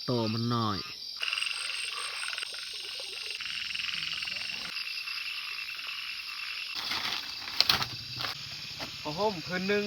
ໂຕມັນນ້ອຍ. ຜ້າຫົ່ມພື້ນໜຶ່ງ.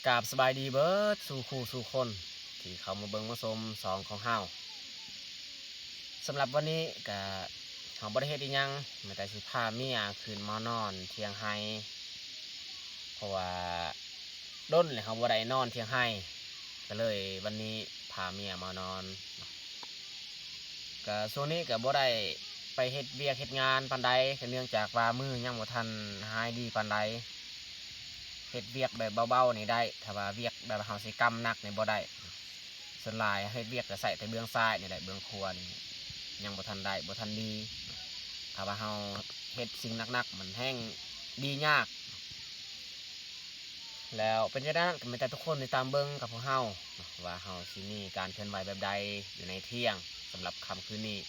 ກາບສະບາຍດີເບິດສູ່ຄູ່ສູ່ຄົນທີ່ເຂົ້າມາເບິ່ງມາຊົມຊ່ອງຂອງເຮົາ. ສຳລັບວັນນີ້ກະເຮົາບໍ່ໄດ້ເຮັດອີ່ຫຍັງ ມີແຕ່ຊິພາເມຍຂຶ້ນມານອນຖຽງໄຮ່ ເພາະວ່າດົນແລ້ວເຮົາບໍ່ໄດ້ນອນຖຽງໄຮ່ ກະເລີຍວັນນີ້ພາເມຍມານອນ. ກະຊ່ວງນີ້ກະບໍ່ໄດ້ໄປເຮັດວຽກເຮັດງານປານໃດ ກະເນື່ອງຈາກວ່າມືຍັງບໍ່ທັນຫາຍດີປານໃດ. ເຮັດວຽກແບບເບົາໆນີ້ໄດ້ ຖ້າວ່າວຽກແບບເຮົາຊິກຳໜັກນີ້ບໍ່ໄດ້. ສ່ວນຫຼາຍເຮັດວຽກກະໃຊ້ແຕ່ເບື້ອງຊ້າຍນີ້ແຫຼະ ເບື້ອງຂວານີ້ຍັງບໍ່ທັນໄດ້ ບໍ່ທັນດີ. ຖ້າວ່າເຮົາເຮັດສິ່ງໜັກໆ ມັນແຮ່ງດີຍາກ. ແລ້ວເປັນຈັ່ງໃດນັ້ນ ກະມີແຕ່ທຸກຄົນຕິດຕາມເບິ່ງກັບພວກເຮົາເນາະ ວ່າເຮົາຊິມີການເຄື່ອນໄຫວແບບໃດຢູ່ໃນຖຽງສຳລັບຄ່ຳຄືນນີ້.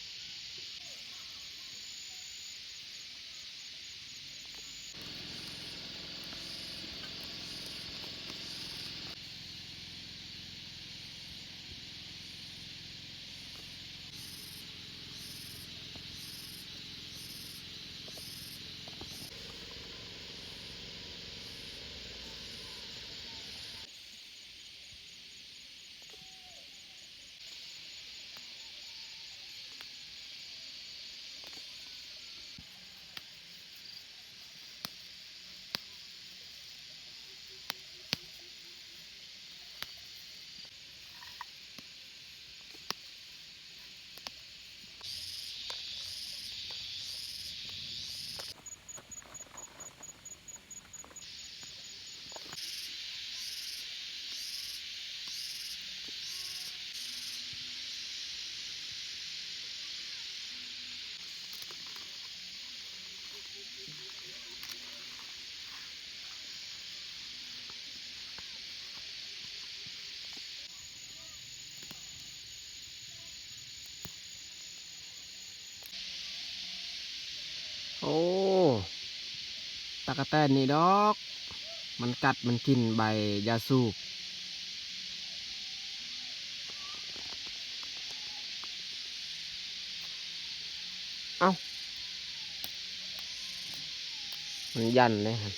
ໂອ້ ຕັກກະແຕນນີ້ດອກ ມັນກັດມັນກິນໃບຢາສູບ. ເອົ້າ ມັນຢ້ານເດ້ຫັ້ນ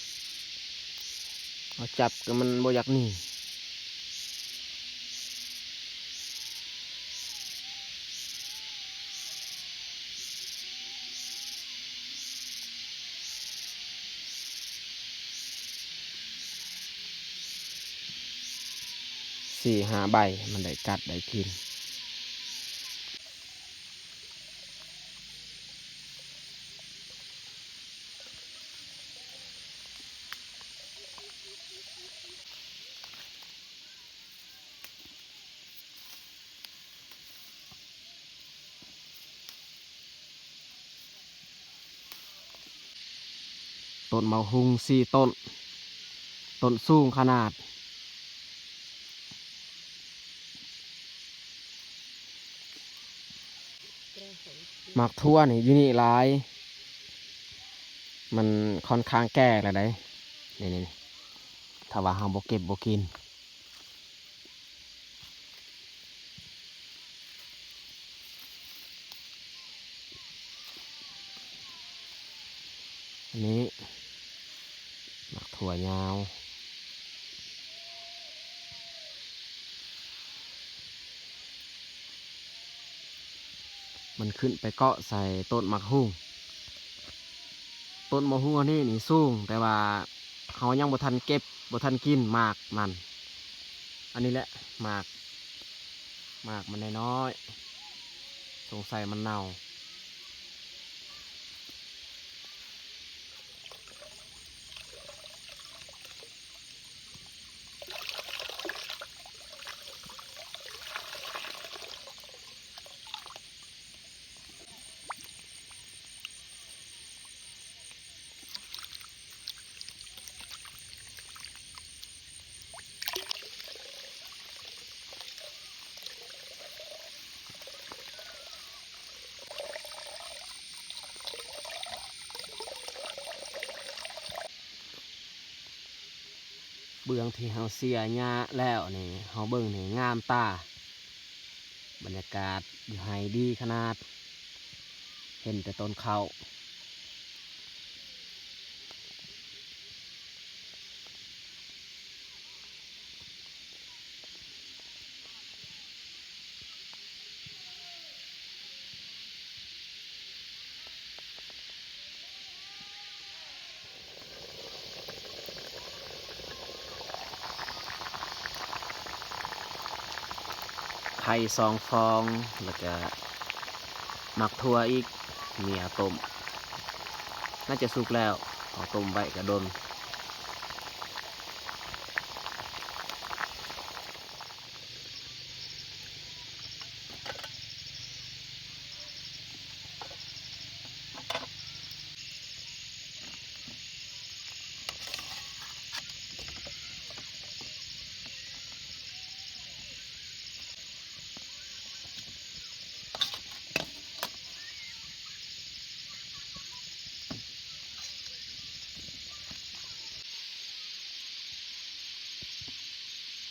ເຮົາຈັບກະມັນບໍ່ຢາກໜີ. ສີ່ຫ້າໃບ ມັນໄດ້ກັດໄດ້ກິນ. ຕົ້ນໝາກຫຸ່ງສີ່ຕົ້ນ, ຕົ້ນສູງຂະໜາດ. ໝາກຖົ່ວນີ້ຢູ່ນີ້ຫຼາຍ, ມັນຄ່ອນຂ້າງແກ່ແລ້ວໃດ໋ ນີ້ໆ ຖ້າວ່າເຮົາບໍ່ເກັບບໍ່ກິນ. ອັນນີ້ໝາກຖົ່ວຍາວ ມັນຂຶ້ນໄປເກາະໃສ່ຕົ້ນໝາກຫຸ່ງ. ຕົ້ນໝາກຫຸ່ງອັນນີ້ນີ້ສູງ, ແຕ່ວ່າເຮົາຍັງບໍ່ທັນເກັບ ບໍ່ທັນກິນໝາກມັນ. ອັນນີ້ແຫຼະໝາກ, ໝາກມັນນ້ອຍໆ, ສົງໄສມັນເນົ່າ. ເບື້ອງທີ່ເຮົາເສຍຫຍ້າແລ້ວນີ້ ເຮົາເບິ່ງນີ້ງາມຕາ, ບັນຍາກາດຢູ່ໄຮ່ດີຂະໜາດ, ເຫັນແຕ່ຕົ້ນເຂົ້າ. ໄຂ່ສອງຟອງ ແລ້ວກະໝາກຖົ່ວອີກ, ເມຍຕົ້ມ. ໜ້າຈະສຸກແລ້ວ, ເຮົາຕົ້ມໄວ້ກະດົນ.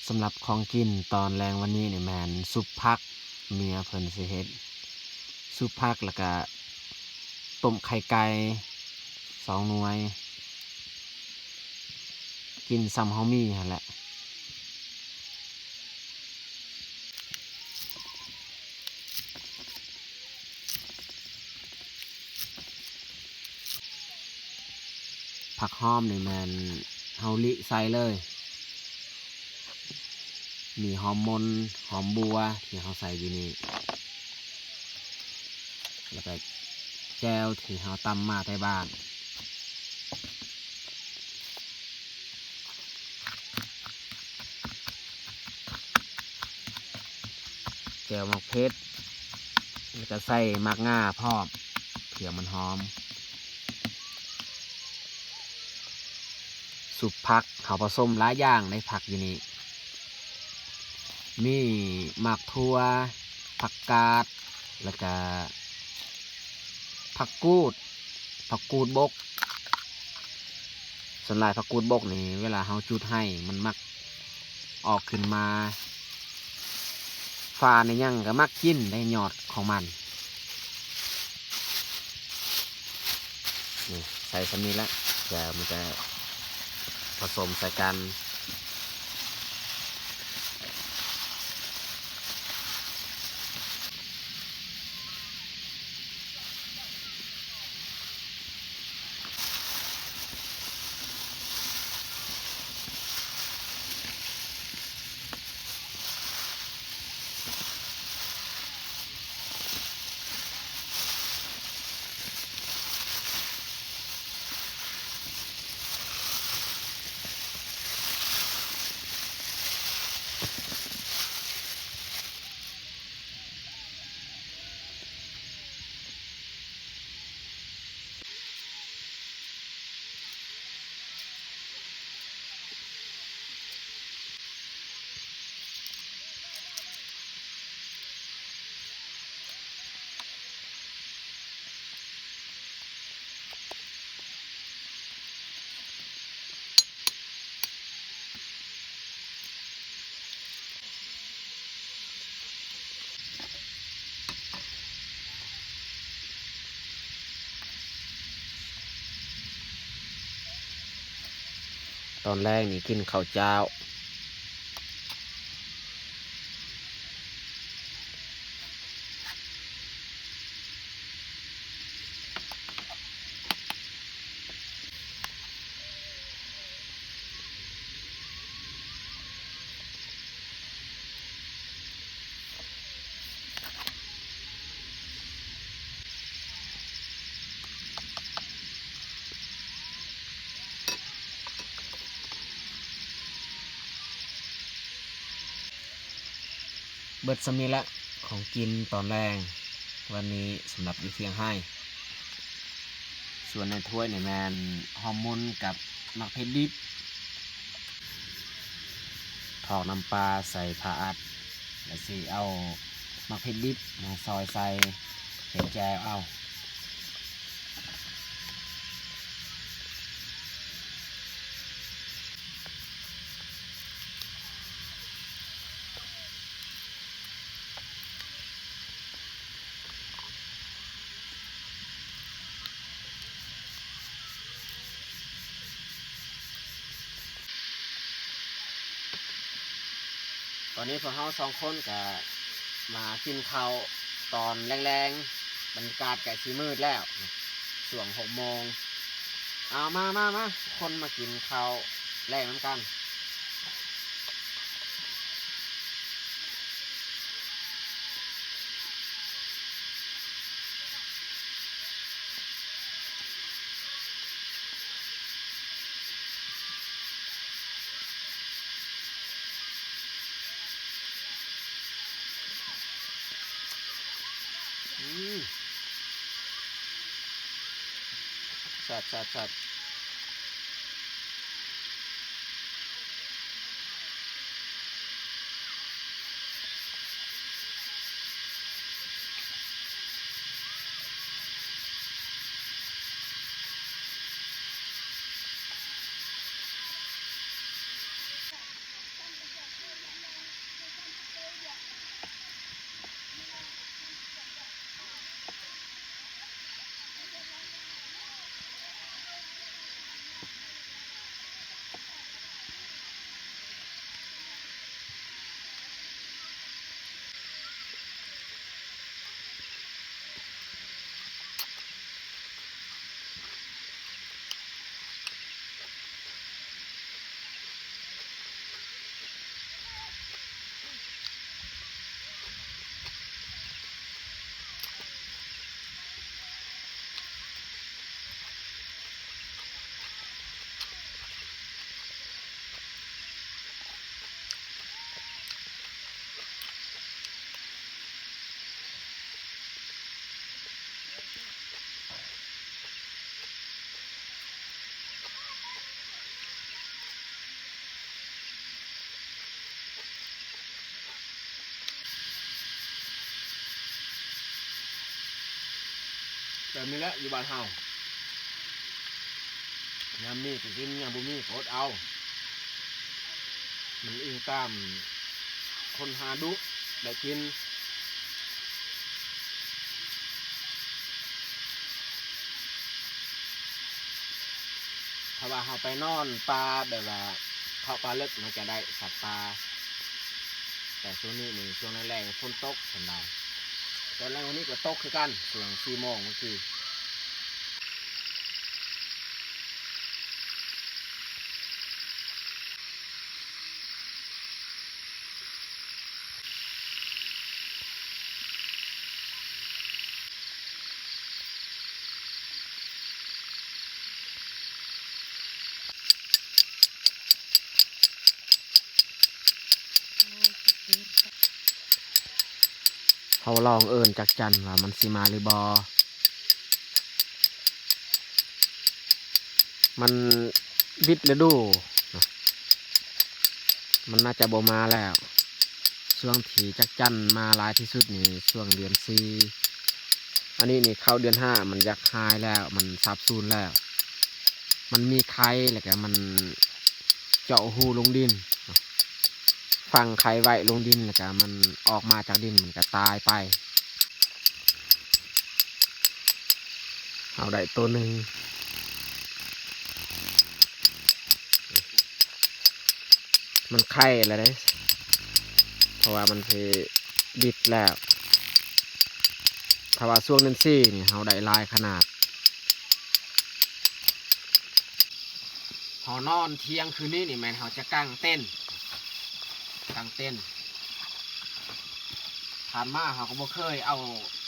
ສຳລັບຂອງກິນຕອນແລງວັນນີ້ນີ້ແມ່ນຊຸບຜັກ, ເມຍເພິ່ນຊິເຮັດຊຸບຜັກ ແລ້ວກະຕົ້ມໄຂ່ໄກ່ສອງໜ່ວຍ, ກິນສ່ຳເຮົາມີຫັ້ນແຫຼະ. ຜັກຫອມນີ້ແມ່ນເຮົາລິໃສ່ເລີຍ, ມີຫອມມົນ, ຫອມບົວທີ່ເຮົາໃສ່ຢູ່ນີ້, ແລ້ວກະແຈ່ວທີ່ເຮົາຕຳມາແຕ່ບ້ານ. ແຈ່ວໝາກເຜັດ ແລ້ວກະໃສ່ໝາກງາພ້ອມ ເພື່ອມັນຫອມ. ຊຸບຜັກ ເຮົາປະສົມຫຼາຍຢ່າງໃນຜັກຢູ່ນີ້ ມີໝາກຖົ່ວ, ຜັກກາດ ແລ້ວກະຜັກກູດ, ຜັກກູດບົກ. ສ່ວນຫຼາຍຜັກກູດບົກນີ້ ເວລາເຮົາຈູດໄຫ້ ມັນມັກອອກຂຶ້ນມາ, ຝ້າໃນຫຍັງກະມັກກິນໄດ໋ຍອດຂອງມັນ. ນີ້ ໃສ່ສ່ຳນີ້ລະ ດຽວມັນຈະປະສົມໃສ່ກັນ. ເ ຕອນແລງນີ້ກິນເຂົ້າເຈົ້າ. ເບິດສ່ຳນີ້ແຫຼະ ຂອງກິນຕອນແລງ ວັນນີ້ສຳລັບຢູ່ທ່ຽງໄຮ່. ສ່ວນໃນຖ້ວຍນີ້ແມ່ນຫອມມຸນກັບໝາກເຜັດດິບ ຖອກນ້ຳປາໃສ່ຜ້າອັດ ແລ້ວຊິເອົາໝາກເຜັດດິບມາຊອຍໃສ່ເປັນແຈ່ວເອົາ. ຕອນນີ້ພວກເຮົາສອງຄົນກະມາກິນເຂົ້າຕອນແລງໆ ບັນຍາກາດກະຊິມືດແລ້ວ ຊ່ວງຫົກໂມງ. ເອົາ ມາ ມາ ມາ ຄົນມາກິນເຂົ້າແລງນຳກັນ. ອືມ ແຊບໆໆ. ແບບນີ້ແຫຼະຢູ່ບ້ານເຮົາ ຍາມມີກໍກິນ ຍາມບໍ່ມີກໍອົດເອົາ. ມັນອີງຕາມຄົນຫາດຸໄດ້ກິນ. ຖ້າວ່າເຮົາໄປນອນປ່າ ແບບວ່າເຂົ້າປ່າເລິກ ມັນຈະໄດ້ສັດປ່າ, ແຕ່ຊ່ວງນີ້ນີ້ ຊ່ວງແລງໆ ຝົນຕົກສ່ວນຫຼາຍ. ຕອນແລງວັນນີ້ກໍຕົກຄືກັນ ຊ່ວງສີ່ໂມງມື້ກີ້. ເຮົາລອງເອີ້ນຈັກຈັ່ນວ່າມັນຊິມາຫຼືບໍ່. ມັນວິດລະດູເນາະ ມັນໜ້າຈະບໍ່ມາແລ້ວ. ຊ່ວງທີ່ຈັກຈັ່ນມາຫຼາຍທີ່ສຸດນີ້ຊ່ວງເດືອນສີ່. ອັນນີ້ນີ້ເຂົ້າເດືອນຫ້າ ມັນຢາກຫາຍແລ້ວ ມັນສາບສູນແລ້ວ. ມັນມີໄຂ່ ແລ້ວກະມັນເຈາະຮູລົງດິນ ຝັງໄຂ່ໄວ້ລົງດິນ ແລ້ວກະມັນອອກມາຈາກດິນ ມັນກະຕາຍໄປ. ເຮົາໄດ້ໂຕໜຶ່ງ. ມັນໄຂ່ແລ້ວເດ້ ເພາະວ່າມັນຊິບິດແລ້ວ. ຖ້າວ່າຊ່ວງເດືອນສີ່ນີ້ເຮົາໄດ້ຫຼາຍຂະໜາດ. ເຮົານອນທ່ຽງຄືນນີ້ນີ້ແມ່ນເຮົາຈະກາງເຕັນ ກາງເຕັນ. ຜ່ານມາເຮົາກໍບໍ່ເຄີຍເອົາ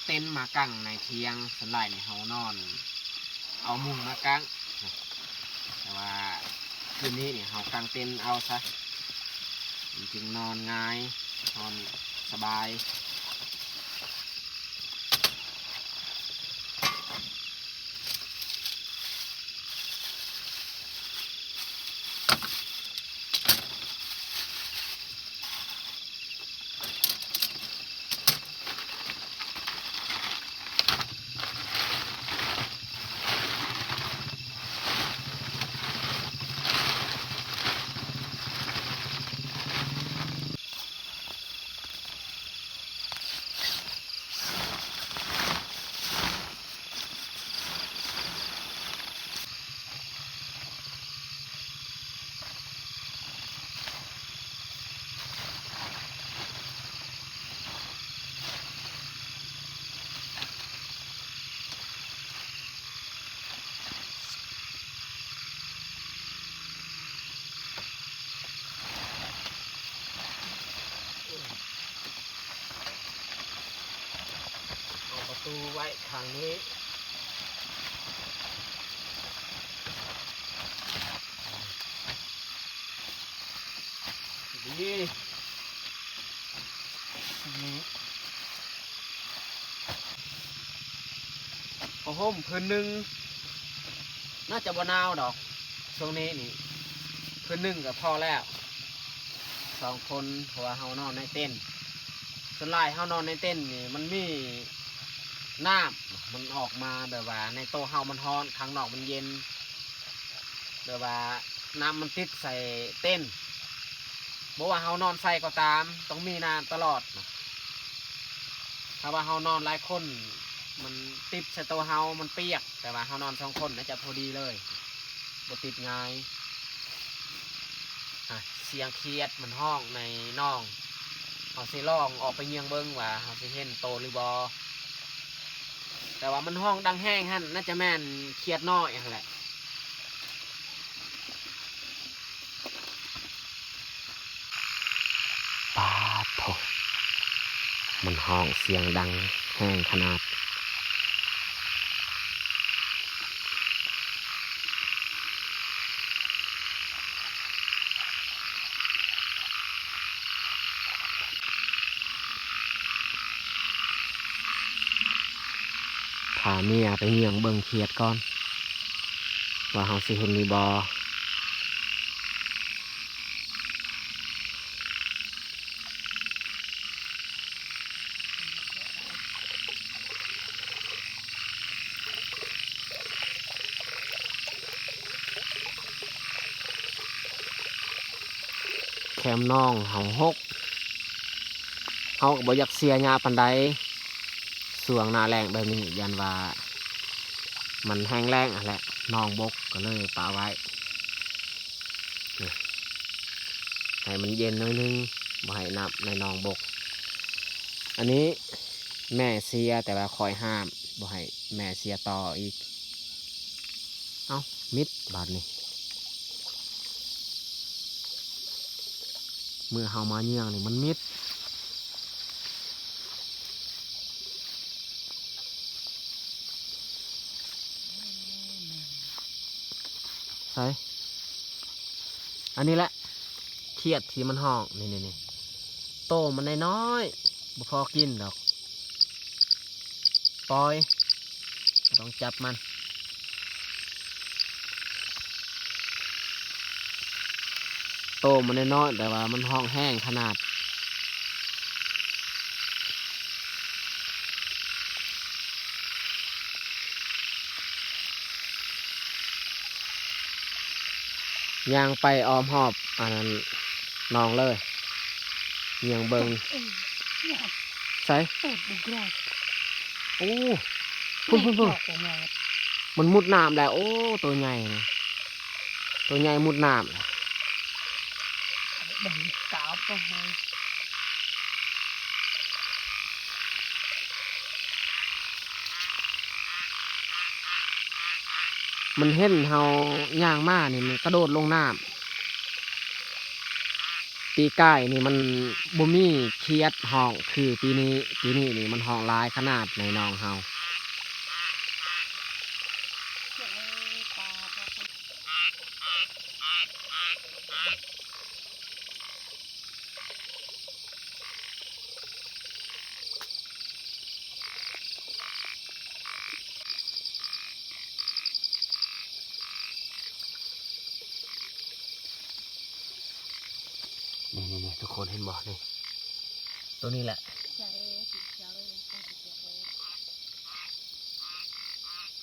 ເຕັນມາກາງໃນທ່ຽງ, ສ່ວນຫຼາຍນີ້ເຮົານອນເອົາມຸ້ງມາກາງ. ແຕ່ວ່າຄືນນີ້ນີ້ເຮົາກາງເຕັນເອົາຊະ ມັນຈຶ່ງນອນງ່າຍ ນອນສະບາຍ. ເອົາປະຕູໄວ້ຂ້າງນີ້. ດີ ນີ້ ຜ້າຫົ່ມຜືນໜຶ່ງ ໜ້າຈະບໍ່ໜາວດອກ ຊ່ວງນີ້ນີ້ ຜືນໜຶ່ງກໍພໍແລ້ວ ສອງຄົນ ເພາະວ່າເຮົານອນໃນເຕັນ. ສ່ວນຫຼາຍເຮົານອນໃນເຕັນນີ້ ມັນມີນ້ຳ ມັນອອກມາ ແບບວ່າໃນໂຕເຮົາມັນຮ້ອນ ຂ້າງນອກມັນເຢັນ ແບບວ່ານ້ຳມັນຕິດໃສ່ເຕັນ. ບໍ່ວ່າເຮົານອນໃສກໍຕາມ ຕ້ອງມີນ້ຳຕະຫຼອດ. ຖ້າວ່າເຮົານອນຫຼາຍຄົນ ມັນຕິດໃສ່ໂຕເຮົາ ມັນປຽກ. ແຕ່ວ່າເຮົານອນສອງຄົນ ໜ້າຈະພໍດີເລີຍ ບໍ່ຕິດງ່າຍ. ອາ ສຽງຂຽດມັນຮ້ອງໃນໜອງ. ເຮົາຊິລອງອອກໄປເຍືອງເບິ່ງວ່າເຮົາຊິເຫັນໂຕຫຼືບໍ່. ແຕ່ວ່າມັນຮ້ອງດັງແຮງຫັ້ນ ໜ້າຈະແມ່ນຂຽດນ້ອຍຫັ້ນແຫຼະ. ປາດໂທ້ ມັນຮ້ອງສຽງດັງແຮງຂະໜາດ. ພາເມຍໄປເຍືອງເບິ່ງຂຽດກ່ອນ ວ່າເຮົາຊິເຫັນຫຼືບໍ່. ແຄມໜອງເຮົາຫົກ ເຮົາກໍບໍ່ຢາກເສຍຫຍ້າປານໃດ. ຊ່ວງໜ້າແລ້ງແບບນີ້ ຢ້ານວ່າມັນແຫ້ງແລ້ງຫັ້ນແຫຼະ ໜອງບົກ ກໍເລີຍປະໄວ້ ໃຫ້ມັນເຢັນໜ້ອຍໜຶ່ງ ບໍ່ໃຫ້ນ້ຳໃນໜອງບົກ. ອັນນີ້ແມ່ເສຍ ແຕ່ວ່າຂ້ອຍຫ້າມບໍ່ໃຫ້ແມ່ເສຍຕໍ່ອີກ. ເອົ້າ ມິດບາດນີ້ ເມື່ອເຮົາມາເຍືອງນີ້ມັນມິດ. ໃສ ອັນນີ້ແຫຼະ ຂຽດທີ່ມັນຮ້ອງ ນີ້ໆໆ ໂຕມັນນ້ອຍໆ ບໍ່ພໍກິນດອກ. ປ່ອຍ ບໍ່ຕ້ອງຈັບມັນ. ໂຕມັນນ້ອຍໆ ແຕ່ວ່າມັນຮ້ອງແຮງຂະໜາດ. ຍ່າງໄປອ້ອມຮອບອັນນັ້ນ ນ້ອງເລີຍ ຍ່າງເບິ່ງ. ເອີ ໃສ? ໂອ້ ພຸ້ນໆໆ ມັນມຸດນ້ຳແລ້ວ. ໂອ້ ໂຕໃຫຍ່ນະ ໂຕໃຫຍ່ມຸດນ້ຳ. ກາວໄປໃຫ້ ມັນເຫັນເຮົາຍ່າງມານີ້ ມັນກະໂດດລົງນ້ຳ. ປີກາຍນີ້ມັນບໍ່ມີຂຽດຮ້ອງຄືປີນີ້, ປີນີ້ນີ້ມັນຮ້ອງຫຼາຍຂະໜາດໃນໜອງເຮົາ. ນີ້ໆໆ ທຸກຄົນເຫັນບໍ່ນີ້? ໂຕນີ້ແຫຼະ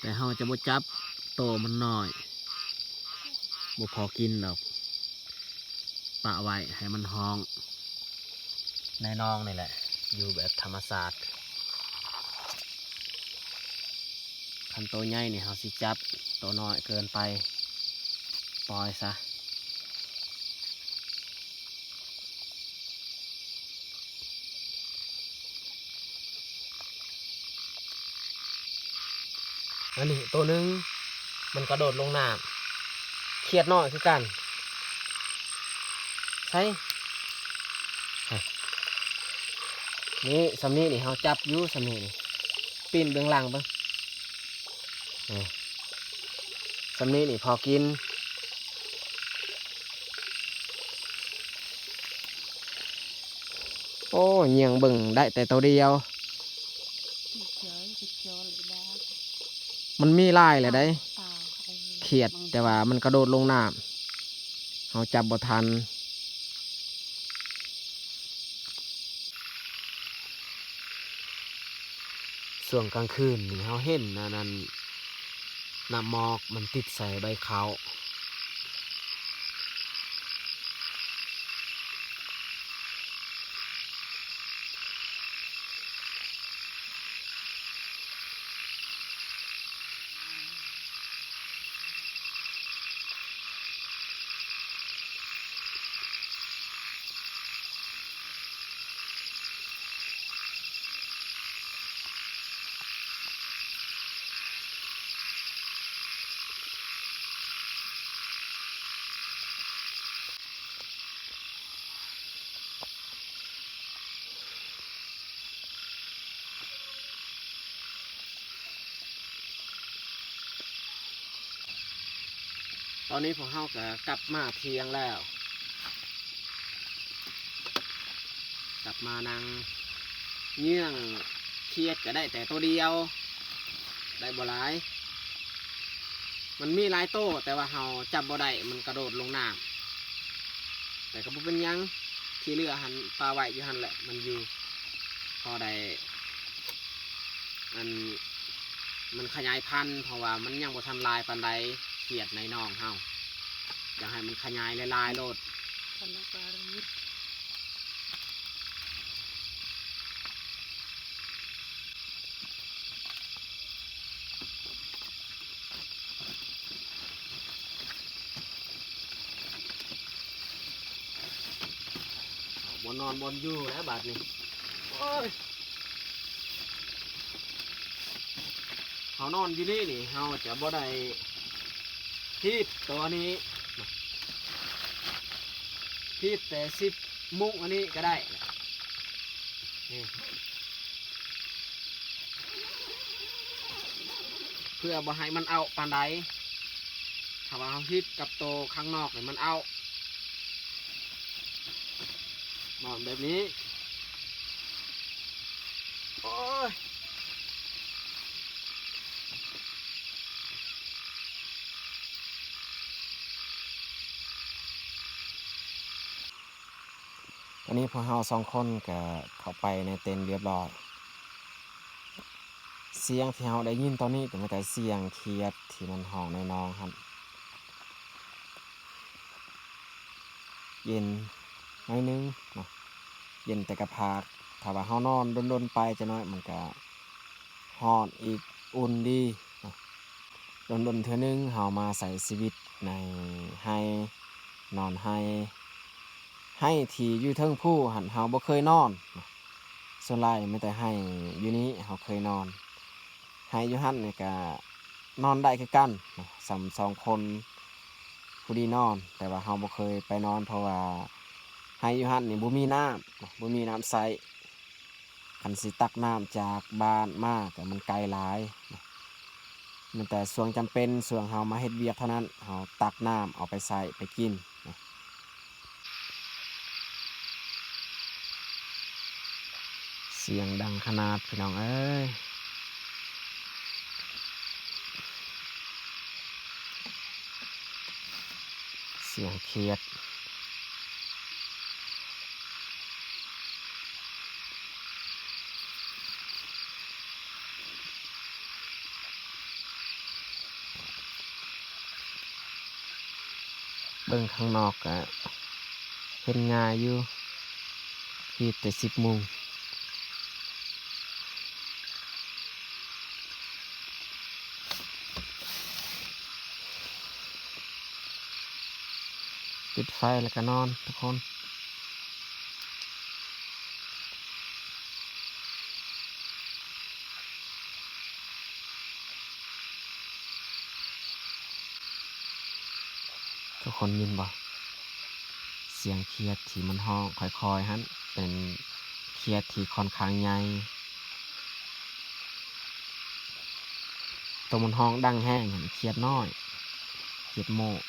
ແຕ່ເຮົາຈະບໍ່ຈັບ ໂຕມັນນ້ອຍ ບໍ່ພໍກິນດອກ. ປະໄວ້ໃຫ້ມັນຮ້ອງໃນໜອງນີ້ແຫຼະ ຢູ່ແບບທຳມະຊາດ. ຄັນໂຕໃຫຍ່ນີ້ເຮົາຊິຈັບ, ໂຕນ້ອຍເກີນໄປ ປ່ອຍຊະ. ອັນນີ້ໂຕໜຶ່ງ ມັນກະໂດດລົງນ້ຳ ຂຽດນ້ອຍຄືກັນ. ໃສ? ນີ້ ສ່ຳນີ້ນີ້ ເຮົາຈັບຢູ່ສ່ຳນີ້ນີ້ ປີ້ນເບື້ອງຫຼັງເບິ່ງ. ນີ້ ສ່ຳນີ້ນີ້ພໍກິນ. ໂອ້ ຍ່ຽງເບິ່ງໄດ້ແຕ່ໂຕດຽວ. ມັນມີຫຼາຍແລ້ວໃດ໋ ຂຽດ, ແຕ່ວ່າມັນກະໂດດລົງນ້ຳ ເຮົາຈັບບໍ່ທັນ. ຊ່ວງກາງຄືນນີ້ເຮົາເຫັນອັນນັ້ນ ນ້ຳໝອກມັນຕິດໃສ່ໃບເຂົ້າ. ຕອນນີ້ພວກເຮົາກະກັບມາທ່ຽງແລ້ວ ກັບມານັ່ງເຍືອງຂຽດກະໄດ້ແຕ່ໂຕດຽວ ໄດ້ບໍ່ຫຼາຍ. ມັນມີຫຼາຍໂຕ ແຕ່ວ່າເຮົາຈັບບໍ່ໄດ້ ມັນກະໂດດລົງນ້ຳ. ແຕ່ກະບໍ່ເປັນຫຍັງ ທີ່ເຫຼືອຫັ້ນປະໄວ້ຢູ່ຫັ້ນແຫຼະ ມັນຢູ່ ພໍໄດ້ ອັນ ມັນຂະຫຍາຍພັນ ເພາະວ່າມັນຍັງບໍ່ທັນຫຼາຍປານໃດ ຂຽດໃນໜອງເຮົາ ຢາກໃຫ້ມັນຂະຫຍາຍຫຼາຍໆໂລດ. ບໍ່ນອນບ່ອນຢູ່ແລ້ວບາດນີ້ ໂອ້ຍ ເຮົານອນຢູ່ນີ້ນີ້ ເຮົາຈະບໍ່ໄດ້ຮີບໂຕນີ້ ຮີບແຕ່ສິບມຸ້ງອັນນີ້ກະໄດ້ ນີ້ ເພື່ອບໍ່ໃຫ້ມັນເອົາປານໃດ. ຖ້າວ່າເຮົາຮີບກັບໂຕຂ້າງນອກນີ້ມັນເອົາ ນອນແບບນີ້ ໂອ້ຍ. ຕອນນີ້ພວກເຮົາສອງຄົນກະເຂົ້າໄປໃນເຕັນຮຽບຮ້ອຍ. ສຽງທີ່ເຮົາໄດ້ຍິນຕອນນີ້ກະມີແຕ່ສຽງຂຽດທີ່ມັນຮ້ອງໃນໜອງຫັ້ນ. ເຢັນໜ້ອຍໜຶ່ງເນາະ ເຢັນແຕ່ກະພາກ. ຖ້າວ່າເຮົານອນດົນໆໄປຈັກໜ້ອຍ ມັນກະຮ້ອນອີກ ອຸ່ນດີເນາະ. ດົນໆເທື່ອໜຶ່ງເຮົາມາໃຊ້ຊີວິດໃນໄຮ່ ນອນໄຮ່ ໄຮ່ທີ່ຢູ່ເທິງພູຫັ້ນເຮົາບໍ່ເຄີຍນອນ. ສ່ວນຫຼາຍມີແຕ່ໄຮ່ຢູ່ນີ້ເຮົາເຄີຍນອນ. ໄຮ່ຢູ່ຫັ້ນນີ້ກະນອນໄດ້ຄືກັນ ສ່ຳສອງຄົນພໍດີນອນ, ແຕ່ວ່າເຮົາບໍ່ເຄີຍໄປນອນ ເພາະວ່າໄຮ່ຢູ່ຫັ້ນນີ້ບໍ່ມີນ້ຳ ບໍ່ມີນ້ຳໃຊ້. ຄັນຊິຕັກນ້ຳຈາກບ້ານມາກະມັນໄກຫຼາຍ. ມີແຕ່ຊ່ວງຈຳເປັນ ຊ່ວງເຮົາມາເຮັດວຽກເທົ່ານັ້ນ ເຮົາຕັກນ້ຳເອົາໄປໃຊ້ໄປກິນ. ສຽງດັງຂະໜາດ ພີ່ນ້ອງເອີຍ. ສຽງຂຽດ. ເບິ່ງຂ້າງນອກກະເຫັນງ່າຍຢູ່ ຮີດແຕ່ສິບໂມງ. ປິດໄຟແລ້ວກະນອນທຸກຄົນ. ທຸກຄົນຍິນບໍ່? ສຽງຂຽດທີ່ມັນຮ້ອງຄ່ອຍໆຫັ້ນ ເປັນຂຽດທີ່ຂ້ອນຂ້າງໃຫຍ່. ໂຕມັນຮ້ອງດັງແຮງຫັ້ນຂຽດນ້ອຍ ຂຽດໂມກ.